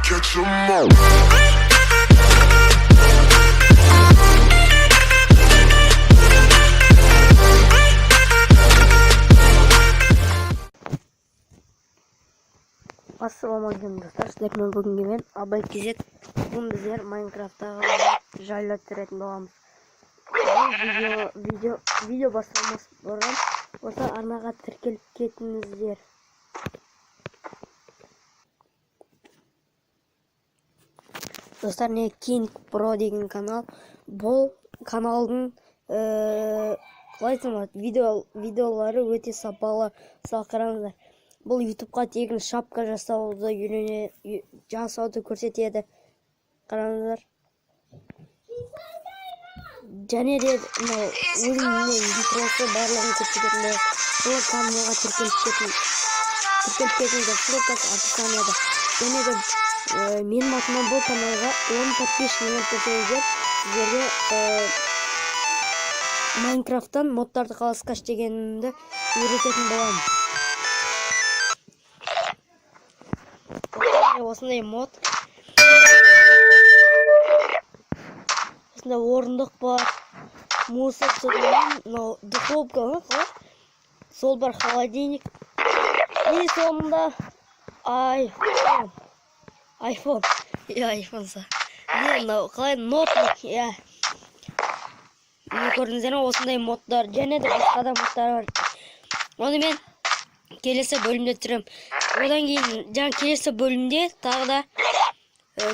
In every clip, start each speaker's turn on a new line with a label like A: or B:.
A: Catch 'em all.
B: Ассалаумағалейкум, достар! Сіздермен бүгінгі мен, Абай KZ. Бүгін біздер Майнкрафттағы жайлы түсіретін боламыз. Бұл видео басталмас бұрын осы арнаға тіркеліп кетіңіздер. Достар, не King Pro деген канал. Бұл каналдың қалай айтсам болады, видеолары өте сапалы. Мысалы, қараңыздар, бұл Ютубқа тегін шапка жасауды үйрене жасауды көрсетеді. Қараңыздар, және де мынау өзінің интросы, барлығын көрсететін болады. Бұл каналға тіркеліп кетіңіздер, ссылкасы описанияда. Және де менің атымнан бұл каналға 10 подписчик жинап сіздерге Майнкрафттан модтарды қалай скачать дегенімді үйрететін боламын. Осындай мод, осындай орындық бар, мусор, содан мынау духовка ма, қалай сол бар, холодильник и соңында айфон, айфон, иә, айфон не, мынау қалай, ноутбук, иә. Міне, көрдіңіздер ме, осындай модтар және де басқа да модтар бар. Оны мен келесі бөлімде түсіремін. Одан кейін жаңа келесі бөлімде тағы да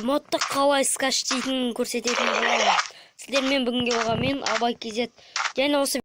B: модты қалай скачать дейтінін көрсететін боламын. Сіздермен бүгінге болған мен, Абай KZ, және осы